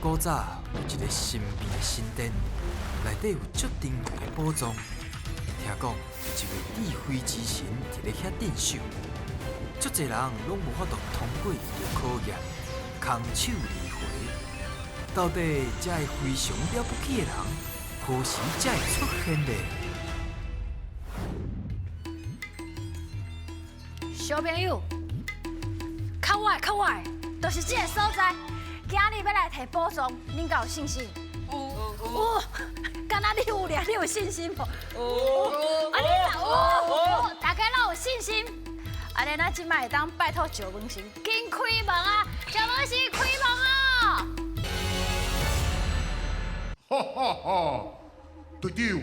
古早有一个神秘的神殿，内底有足珍贵的宝藏。听讲有一位智慧之神伫咧遐镇守，足济人拢无法度通过伊的考验，空手而回。到底这个非常了不起的人，何时才会出现呢？小朋友，较我的，较我的，就是这个所在。今日欲来提宝藏，恁敢有信心？有有，敢若你有俩，你有信心无？有，啊你有，大家拢有信心。按呢，咱这摆会当拜托赵文成紧开门啊！赵文成开门啊！哈哈哈，队长，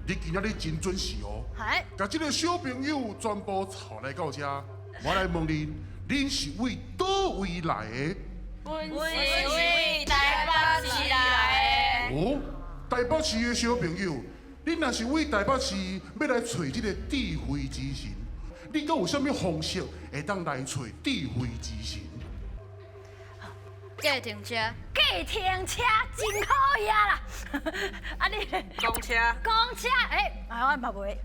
你今仔日真准时哦。系。共这个小朋友全部凑来到遮，我来问恁，恁是为佗位来的？阮是为台北市来的。哦，台北市的小朋友，恁若是为台北市欲来揣这个智慧之神，你阁有啥物方式会当来揣智慧之神？计程车，计程车真好呀啦！啊你咧？公车，公车，欸，啊我嘛袂。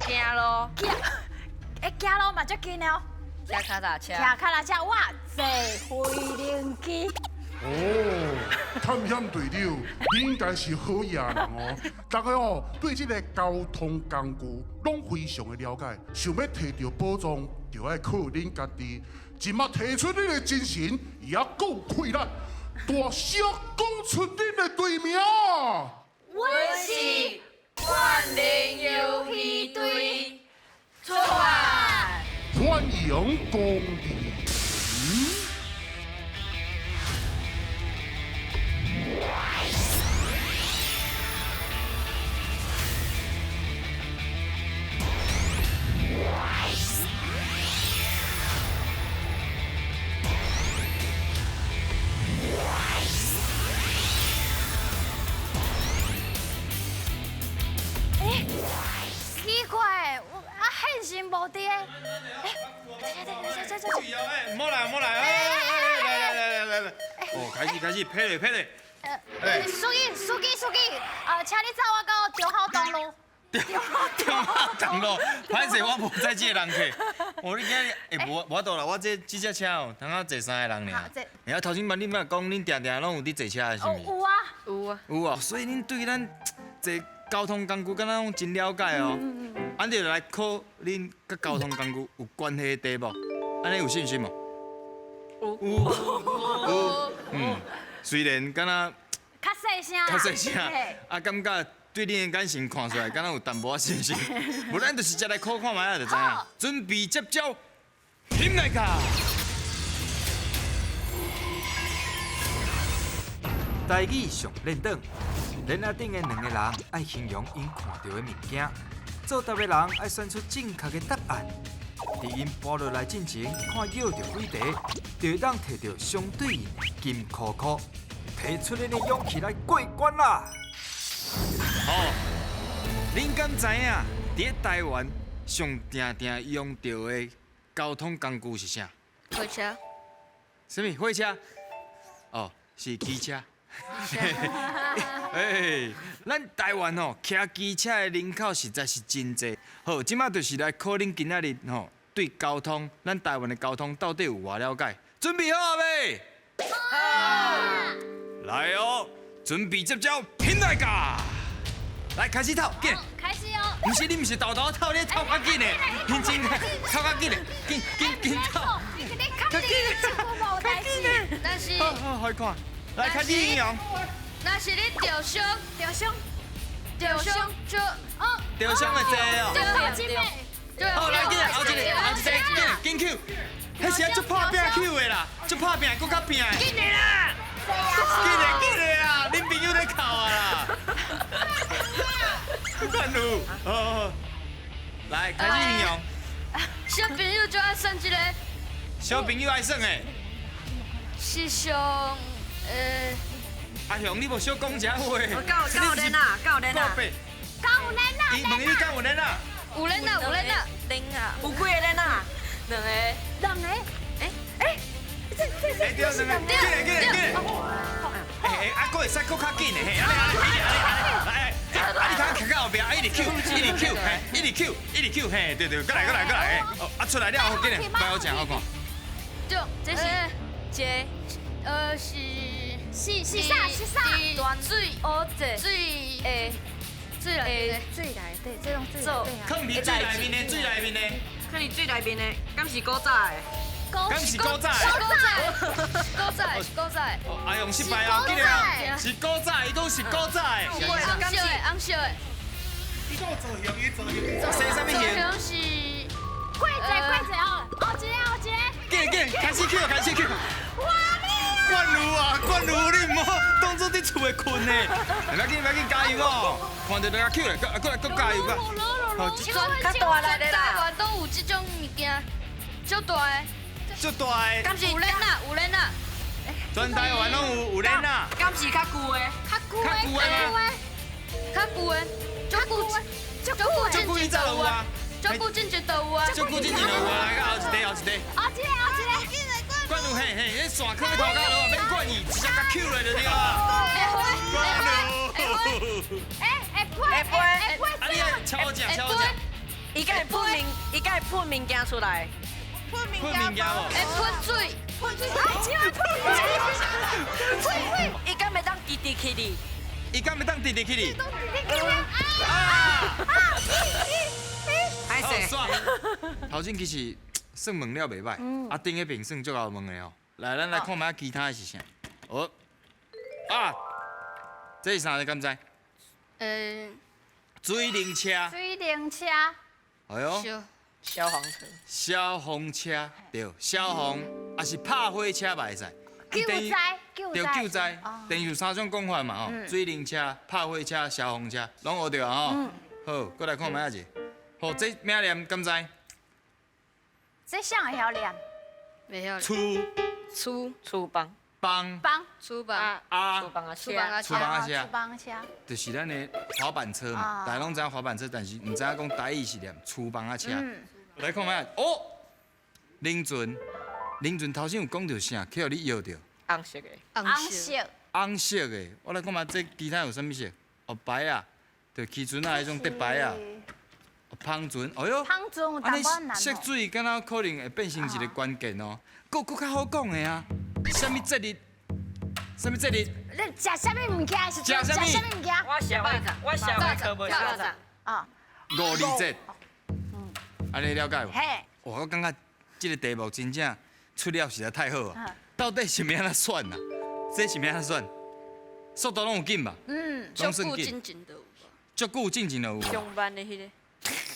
行路，行，欸，行路嘛足近的哦。骑跤踏车，骑跤踏车，我坐飞行机。哦，探险队长，你应该是好野人哦。大家哦，对这个交通工具拢非常的了解，想欲提著宝藏，就爱靠恁家己。这马提出恁的精神，也阁有气力，大声讲出恁的队名。阮是万能游戏队，出发！欢迎光临。欸，奇怪，我啊现身无伫。欸，这这这这这。哎，莫来莫来，哎，来来来来来来，哦，开始开始，拍咧拍咧。司机司机司机，请你载我到中孝东路。中孝东路，歹势我无载这个人客。哦，你今日会无无法度啦，我这这只车哦，通仔坐三个人尔。哎啊，头先嘛，你嘛讲，恁定定拢有伫坐车的，是毋是？有啊，有啊，有啊，所以恁对咱坐交通工具敢若拢真了解哦。按呢就来考恁佮交通工具有关系的题目，按呢有信心无？有。有。嗯，虽然敢若较细声，较细声，啊，感觉对恁的眼神看出来，敢若有淡薄仔信心。无咱就是直来考看觅仔就知影。准备接招，起来卡！台语上练转，链仔顶的两个人爱形容𪜶看著的物件，作答的人爱选出正确的答案。伫𪜶跋落来进前，看舀著几题，就会当提著相对应的金箍箍，提出恁的勇气来过关啦！好，恁敢知影？伫咧台湾上定定用著的交通工具是啥？火车。啥物？火车？哦，是机车。哎，咱台湾吼，骑机车的人口实在是真济。好，这马就是来考恁今仔日吼，对交通，咱台湾的交通到底有偌了解？准备好啊未？好。来哦，准备接招，起来噶！来开始透，紧。开始哦。毋是你，毋是豆豆透，你透较紧的，认真透较紧的，紧紧紧透。较紧，较紧的。但是，好好好看。来开始应用。若是你著伤，著伤，著伤就哦，著伤会济哦。对。好，来紧，后一个，后一个，紧，紧扣。彼时啊足拍拼扣的啦，足拍拼，阁较拼的。紧的啦！紧的，紧的啊！恁朋友咧哭啊啦。冠如，好，来开始应用。小朋友最爱耍这个。小朋友爱耍的。是上。阿雄，你无小讲一下话。敢有链啊？敢有链啊？敢有链啊？伊问你敢有链啊？有链啊，有链啊，链啊，有几个链啊？两个。两个。哎哎，这这这对，两个，紧来紧来紧来。閣會使閣較緊的，嘿，按呢按呢，按呢，來，啊你較徛較後壁，一直抾，一直抾，嘿，一直抾，一直抾，嘿，對對，閣來閣來閣來，哦，啊出來了後，緊來，擺好正好看。對，這是一個，是是是啥是啥？水水會水內水內底，這種水內底啊。囥佇水內面的，水內面的。囥佇水內面的，敢是古早的？敢是古早的？古早，古早。阿勇失敗哦，緊來，是古早，伊講是古早的。紅色的，紅色的。伊講造型，伊造型。生啥物型？造型是。過一個，過一個哦，後一個，後一個。緊緊，開始抾，開始抾。冠如啊，冠如，你毋好當作佇厝內睏呢。袂要緊，袂要緊，加油哦！看著就共抾咧，閣閣來閣加油個。較大力的啦。台灣都有這種物件，足大的。足大的。敢是有鏈仔，有鏈仔。全台灣攏有有鏈仔。敢是較舊的？較舊的，較舊的，較舊的，足舊，足舊，足舊以前就有啊。足久進前就有啊。足久進前就有啊，來，後一塊，後一塊。後一個，後一個。冠如嘿嘿，彼線囥咧塗跤落，免管伊，直接共抾落就對啊。會會會會會會。啊，你愛超我食，超我食。伊敢會噴物，伊敢會噴物件出來。噴物件無？會噴水，噴水，噴水，伊敢會當直直去哩？伊敢會當直直去哩？啊！好，煞。頭先其實算問了袂歹，啊頂彼邊算足𠢕問的哦。來，咱來看覓其他的是啥？哦，啊，這是啥？你敢知？水靈車。水靈車。哎喲。消防車。消防車，對，消防，也是拍火車嘛會使。救災，救對，救災，等於有三種講法嘛吼，水靈車、拍火車、消防車，攏學著啊吼。好，閣來看覓仔一個。好，這咩念？敢知？這啥會曉念？袂曉。厝厝厝房房房厝房啊厝房啊厝房啊厝房啊车，厝房车，就是咱的滑板車嘛。大家攏知影滑板車，但是毋知影講台語是念厝房仔車。來看覓哦，林俊，林俊頭先有講著啥？去予你搖著？紅色的。紅色。紅色的，我來看覓這其他有啥物色？哦，白啊，就起船仔彼種竹排仔。帆船，哎喲，帆船有淡薄難。涉水敢若可能會變成一個關鍵哦。閣閣較好講的啊，啥物節日？啥物節日？你食啥物物件的時陣？食啥物物件？我小我小課無小早。啊。五二節。按呢了解無？嘿。哇，我感覺這個題目真正出了實在太好啊！到底是欲按怎選啊？這是欲按怎選？速度攏有緊吧？嗯。攏算緊。足久進前就有。上慢的彼個。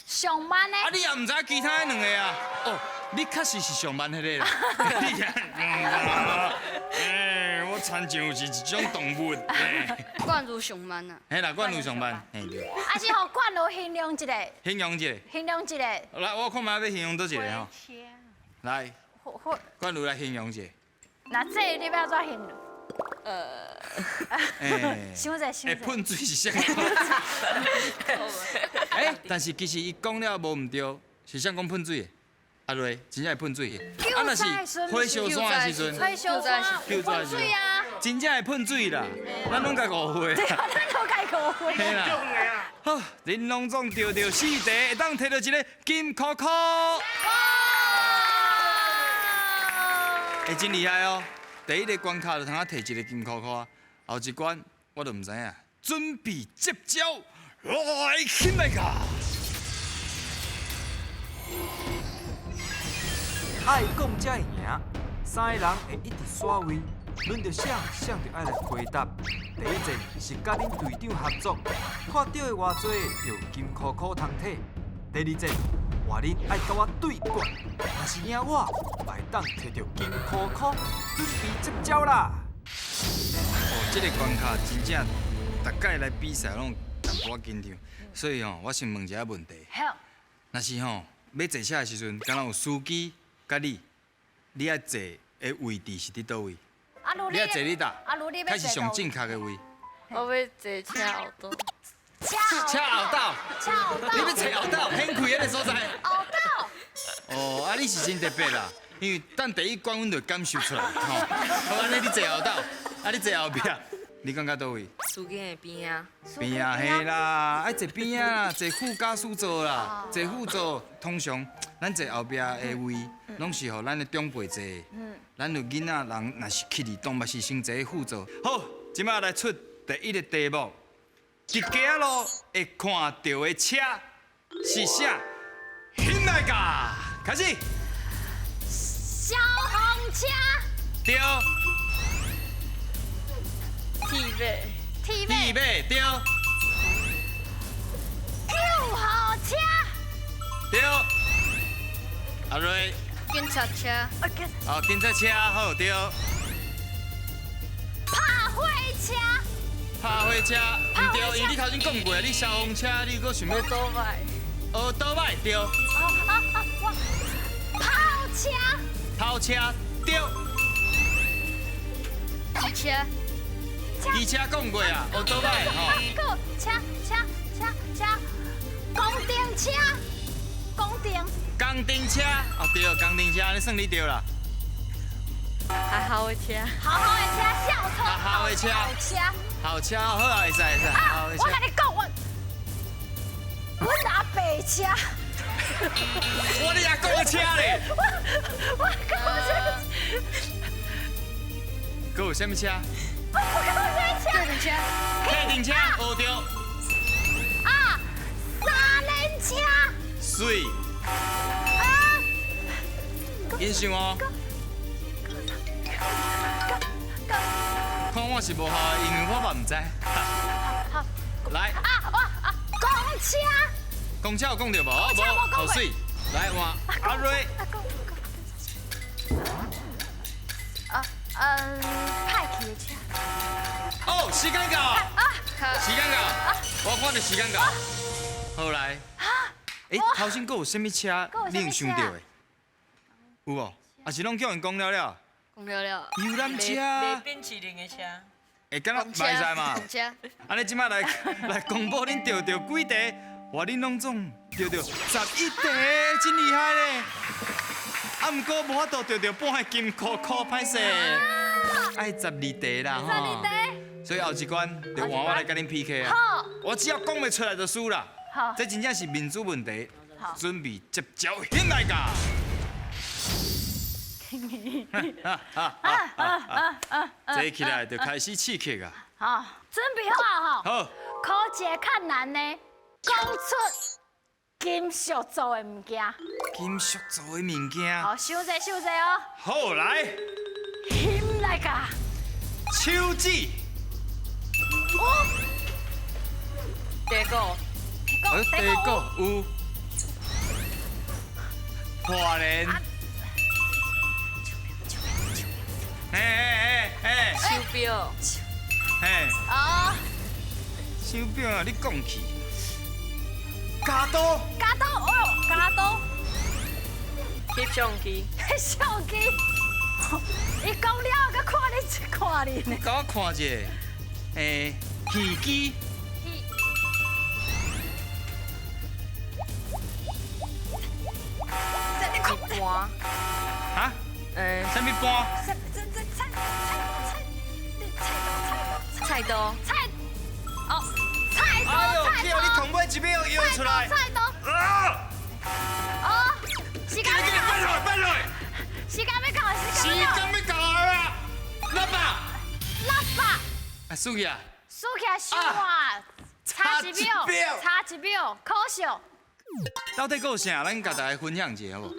上慢的。啊，你也毋知其他彼兩個啊？哦，你確實是上慢彼個啦。你啊，欸，我親像是一種動物。冠如上慢啊。嘿啦，冠如上慢，嘿對。啊是予冠如形容一個。形容一個。形容一個。來，我看覓欲形容佗一個吼。來。冠如來形容一個。那這個你欲按怎形容？欸，想者想者。會噴水是啥？欸，但是其實伊講了無毋對，是啥講噴水的？阿瑞真正會噴水的。啊，若是火燒山的時陣，火燒山有噴水啊！真正會噴水啦，咱攏共誤會。對啊，咱攏共誤會。嘿啦。好，恁攏總著著四題，會當摕著一个金箍箍。欸，真厲害哦！第一個關卡就通啊摕一個金箍箍，後一關我就毋知影。準備接招，來起來噶！愛講才會贏，三个人會一直刷位，輪著誰，誰就愛來回答。第一戰是佮恁隊長合作，看著的偌濟就有金箍箍通摕。第二戰換恁愛佮我對決，若是贏我，嘛會當摕著金箍箍。準備接招啦！哦，這個關卡真正逐擺來比賽攏有淡薄仔緊張，所以吼，我先問一下問題。好。若是吼欲坐車的時陣，敢若有司機佮你，你愛坐的位置是佇佗位？你愛坐佇佗？開始上正確的位。我欲坐車後斗。車後斗。車後斗。你欲坐後斗，掀開彼个所在。後斗。哦，啊，你是真特別啦，因為等第一關阮就感受出來，吼。好，按呢你坐後斗，啊，你坐後壁。你感覺佗位？司機的邊啊。邊啊，嘿啦，愛坐邊啊，坐副駕駛座啦，坐副座通常咱坐後壁的位，攏是予咱的長輩坐。咱有囡仔人，若是去哩，當嘛是先坐副座。好，這擺來出第一个題目，佇街仔路會看著的車是啥？興來噶，開始。消防車。對。鐵馬。鐵馬。鐵馬對。救護車。對。阿瑞。警察車。哦，警察車好對。拍火車。拍火車，毋對，因為你頭先講過啊，你消防車，你閣想欲。歐多拜。歐多拜對。哦啊啊！我跑車。跑車對。機車。機車講過啊，歐多拜吼。車車車車，工程車，工程。工程車，哦對，工程車，你算你對啦。學校的車。學校的車，校車。學校的車。校車好啊，會使會使。啊，我共你講，我阮阿伯車。我你阿公的車咧。我講啥？閣有啥物車？我講啥車？客運車。客運車，哦對。啊，三輪車。媠。啊。緊想哦。看我是無效的，因為我嘛毋知。好，來。啊，我啊，公車。公車有講著無？無，好媠。來換阿瑞。啊，嗯，派去的車。哦，時間到。啊。時間到。我看著時間到。好來。欸，頭先閣有啥物車？你有想著的？有無？還是攏叫𪜶講了了？講了了。遊覽車。賣冰淇淋的車。會敢若袂使嘛？按呢，這擺來公布恁著著幾題？哇，恁攏總著著11題，真厲害咧！啊，毋過無法度著著半个金箍箍，歹勢。愛12題啦，吼。12題。所以後一關就換我來共恁 PK 啊。好。我只要講袂出來就輸啦。好。這真正是面子問題。好。準備接招，興來噶！坐起來就開始刺激啊！好，準備好啊！好。考一个較難的，講出金屬做的物件。金屬做的物件。好，想者想者哦。好來。興來噶。手指。有。地鼓。地鼓有。破链。哎哎哎哎！手錶。嘿。哦。手錶啊，你講去。鉸刀。鉸刀，哦哟，鉸刀。翕相機。翕相機。伊講了，閣看你看你呢。共我看一下，欸，耳機。盤。啊？欸，啥物盤？菜刀。菜，哦，菜刀。哎呦，叫你同尾一秒摇出來。菜刀。啊！哦，時間欲到。變落，變落。時間欲到，時間欲到啊！喇叭。喇叭。啊，輸去啊！輸起來傷晚，差一秒，差一秒，可惜。到底閣有啥？咱共大家分享一下好無？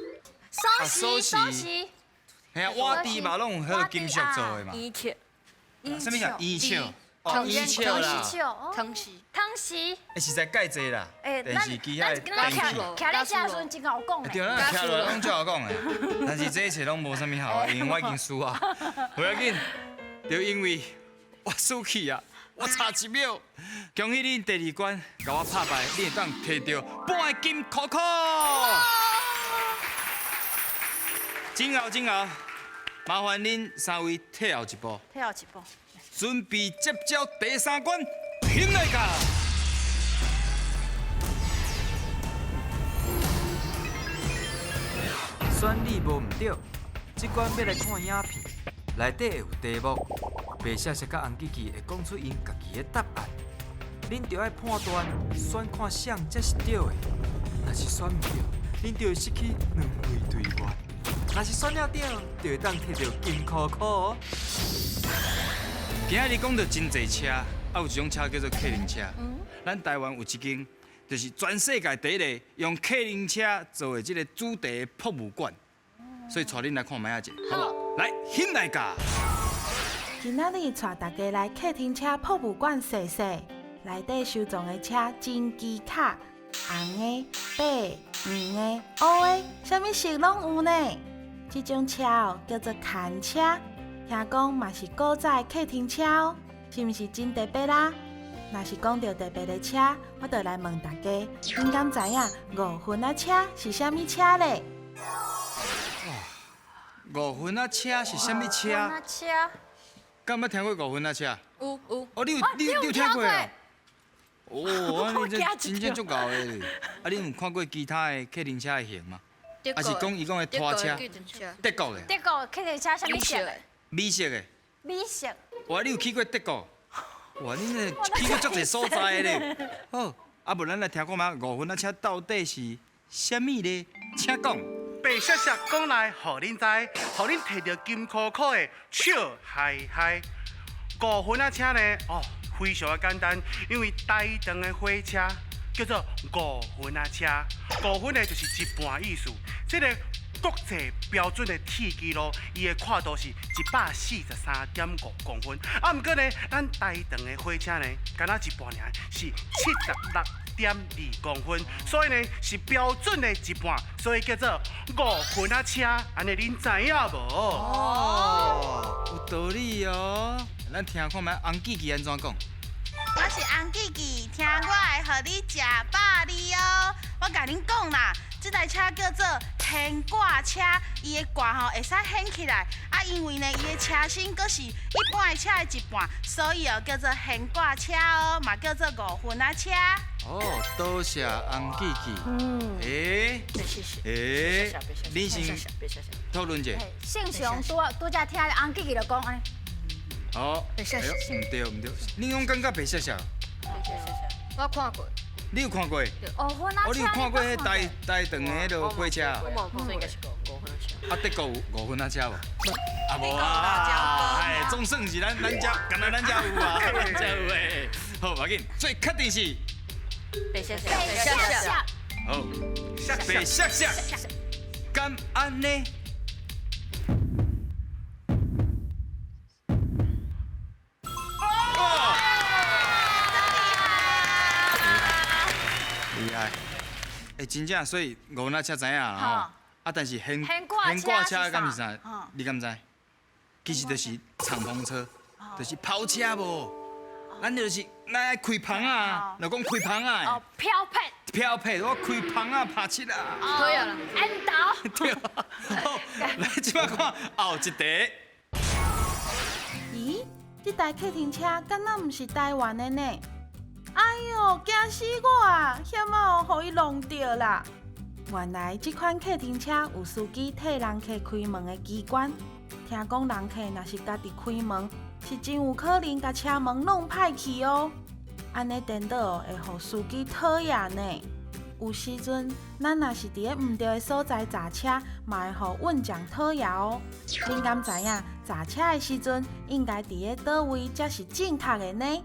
鎖匙，鎖匙。嘿啊，碗滴嘛攏有彼个金屬做的嘛。煙殼。啥物叫煙笑？哦，煙笑啦。湯匙。湯匙。欸，實在蓋濟啦。電視機遐電器。徛咧遮時陣真𠢕講。對，咱徛落來攏足𠢕講的，但是這一切攏無啥物效，因為我已經輸啊。無要緊，就因為我輸去啊，我差一秒。恭喜恁第二關，共我拍敗，你會當提著半个金箍箍。真𠢕真𠢕，麻煩恁三位退後一步。退後一步。準備接招第三關，拼來噶！選你無毋對，這關欲來看影片，內底會有題目。白雪雪佮红记记会讲出𪜶家己的答案，恁就爱判断选看啥才是对的。若是选毋对，恁就会失去两位队员；若是选了对，就会当摕著金箍箍哦。今仔日讲著真济车，啊有一种车叫做客运车。咱台湾有一间，就是全世界第一个用客运车做的这个主题博物馆，所以带恁来看覓仔者，好无？来，兴来噶！今仔日带大家来客停车博物馆踅踅，内底收藏的车真奇巧，红的、白、黄的、乌的，啥物色拢有呢。这种车哦叫做牵车，听讲嘛是古早的客停车哦，是毋是真特别啦？若是讲著特别的车，我就来问大家，恁敢知影五分仔车是啥物车咧？五分仔车是啥物车？五分仔车。敢捌听过五分仔车？有有。哦，你有你有听过啊？哦，你这真正足𠢕的咧！啊，你有看过其他的客运车的型吗？还是讲伊讲的拖车？德国的。德国客运车啥物色的？米色的。米色。哇，你有去过德国？哇，你这去过足济所在的咧。好，啊无咱来听看觅五分仔车到底是啥物咧？请讲。白雪雪讲来，予恁知，予恁摕著金箍箍的笑嗨嗨。五分仔车呢？哦，非常的简单，因为台长的火车叫做五分仔车，五分呢就是一半意思。这个国际标准的铁支路，伊的宽度是143.5公分。啊，毋过呢，咱台长的火车呢，敢若一半尔，是76.2公分，所以呢是标准的一半，所以叫做五分仔车。按呢恁知影无？哦，有道理哦。咱听看觅红记记按怎讲？我是红记记，听我的，予你食饱哩哦。我共恁讲啦，这台车叫做牵挂车，伊的挂吼会使掀起来，啊，因为呢，伊的车身阁是一般的车的一半，所以哦叫做牵挂车哦，嘛叫做五分仔车。哦，多谢红记记。嗯。欸，欸，你先讨论者。正常拄拄才听红记记就讲按呢。哦，哎呦，毋对毋对，你讲感觉白雪雪？白雪雪，我看过。你有看过？哦，你有看过彼台台长的彼个火车？我无看过，应该是五分仔车。啊，德国有五分仔车无？啊，无啊。哎，总算是咱咱遮，敢若咱遮有啊，咱遮有诶。好，无要紧，所以确定是白雪雪，白雪雪。好，白雪雪，敢按呢？欸，真正，所以五分仔车知影啦吼。啊，但是牵挂车敢是啥？你敢知？其实就是敞篷车，就是跑车无。咱就是咱爱开篷啊，若讲开篷啊。哦，飘撇。飘撇，我开篷啊，拍七啊。可以啦。烟斗。对。好，来这摆看后一题。咦，这台客停车敢若毋是台湾的呢？哎哟，惊死我啊！险仔予伊弄著啦！原来这款客停车有司机替人客开门的机关。听讲人客若是家己开门，是真有可能共车门弄歹去哦。按呢颠倒会予司机讨厌呢。有时阵，咱若是伫咧毋对的所在轧车，嘛会予运将讨厌哦。恁敢知影轧车的时阵应该伫咧佗位才是正确的呢？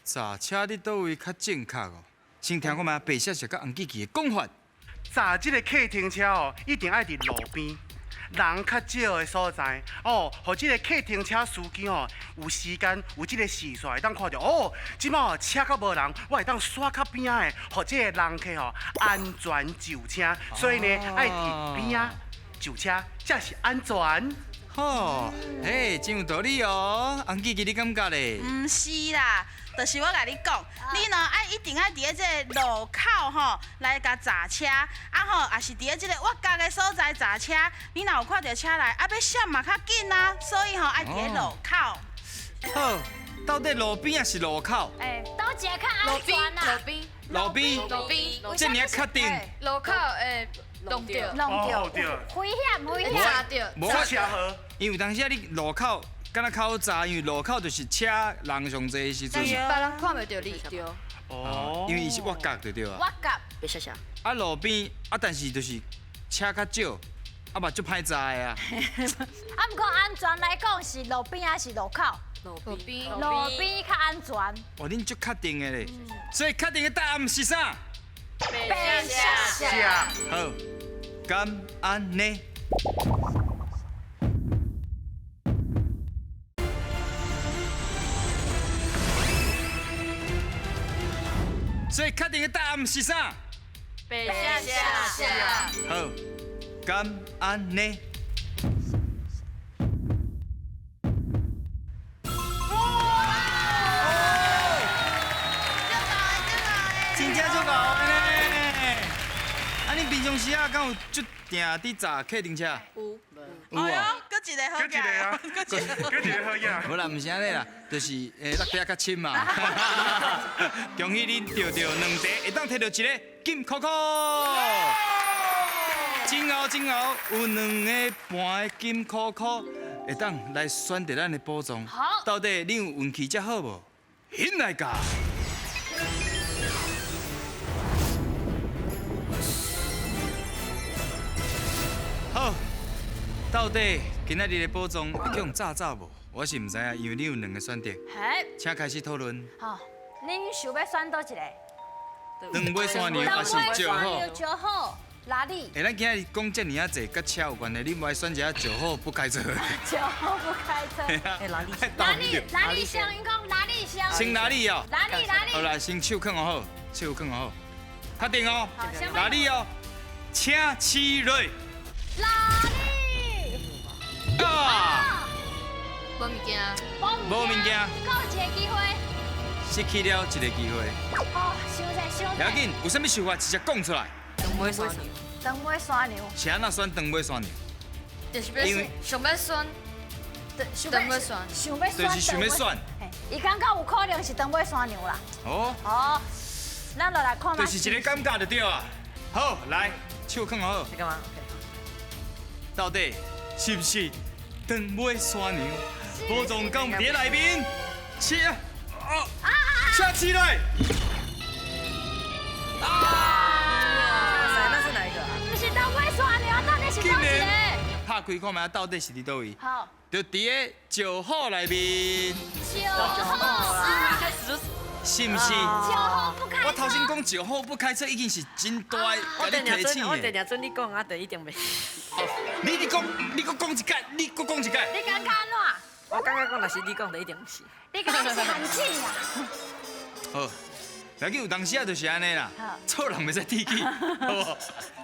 轧车伫佗位较正确哦？先听看觅白雪雪佮红记记的讲法。轧这个客停车哦，一定爱伫路边，人较少的所在哦，予这个客停车司机哦有时间有这个视线会当看著哦，这摆哦车较无人，我会当煞较边仔的，予这个人客吼安全就车。所以呢，爱伫边仔就车才是安全。好，嘿，真有道理哦。红记记，你感觉咧？毋是啦。就是我共你讲，你呢爱一定爱伫咧这个路口吼来共轧车，啊吼，也是伫咧这个挖角的所在轧车。你若有看著车来，啊欲闪嘛较紧啊，所以吼爱伫咧路口。好，到底路边抑是路口？欸，佗一个较安全啊？路边，路边，路边，这尔确定？路口会弄著，弄著，危险，危险。轧著，无车祸。因为有当时啊，你路口敢若较好查，因为路口就是车人上济的时阵。但是别人看袂著你。对。哦。因为伊是挖角就对啊。挖角。别谢谢。啊，路边啊，但是就是车较少，啊嘛足歹查的啊。啊，毋过安全来讲是路边还是路口？路边。路边较安全。哇，恁足确定的咧，所以确定的答案是啥？白色。好，敢按呢？所以确定的答案是啥？白色。好，敢按呢？真正足𠢕的呢！啊，恁平常时啊，敢有足定伫查客停车？有。有啊。阁一个好额啊！阁一个好额。无啦，毋是按呢啦，就是落地较深嘛。恭喜恁得著两题，会当摕著一个金箍箍。真𠢕真𠢕，有两个盘的金箍箍，会当来选择咱的宝藏。好。到底恁有运气才好无？兴来噶！好，到底今仔日的宝藏会去予炸走无？我是毋知影，因为你有两个选择。嘿，请开始讨论。好，恁想欲选佗一个？长尾山牛还是石虎？石虎，哪里？欸，咱今日讲这尔仔济，佮车有关系，你无爱选一下石虎不开车？石虎不开车。欸，哪里？哪里？哪里先？伊讲哪里先？先哪里哦？哪里？哪里？好啦，先手囥好，手囥好，确定哦。哪里哦？请起落。哪里？啊！无物件。无物件。阁有一个机会。失去了一个机会。哦，想者想者。要紧，有啥物想法直接讲出来。长尾山牛。长尾山牛。是按怎选长尾山牛？就是欲想欲选。长尾山。想欲选。就是想欲选。伊感觉有可能是长尾山牛啦。哦。哦，咱就来看。就是一个感觉就对啊。好，来，手囥好。你干嘛？到底是不是长尾山牛？宝藏敢有伫内面？请啊！请起来！啊！那是哪一个？毋是长尾山牛，到底是佗一个？拍开看觅，到底是伫佗位？好，就伫个石虎内面。石虎啊！是毋是？石虎不开车。我头先讲石虎不开车，已经是真大的共你提醒我定定准你讲，啊，就一定袂。你讲，你阁讲一摆，你阁讲一摆。你感觉按怎？我感觉讲若是你讲，就一定毋是。你感觉是陷阱啊？好，无要紧，有当时啊就是按呢啦，做人袂使铁齿，好无？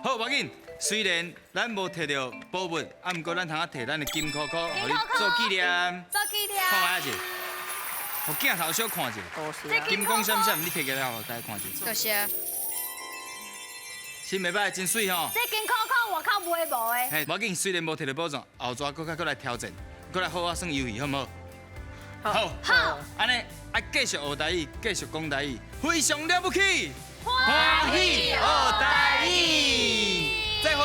好，无要紧。虽然咱无摕著宝物，啊，毋过咱通啊摕咱的金箍箍，予你做纪念。做纪念。看觅者，予镜头小看者。金光闪闪，你摕起来，予大家看者。多谢。是袂歹，真媠吼。这金箍箍外口买无的。嘿，无要紧，虽然无摕著宝藏，后逝阁较阁来挑战，阁来好好耍游戏，好毋好？好。好。按呢，爱继续学台语，继续讲台语，非常了不起，欢喜学台语，再会。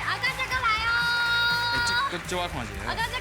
后摆再阁来哦。欸，这，这我看一下。后摆再。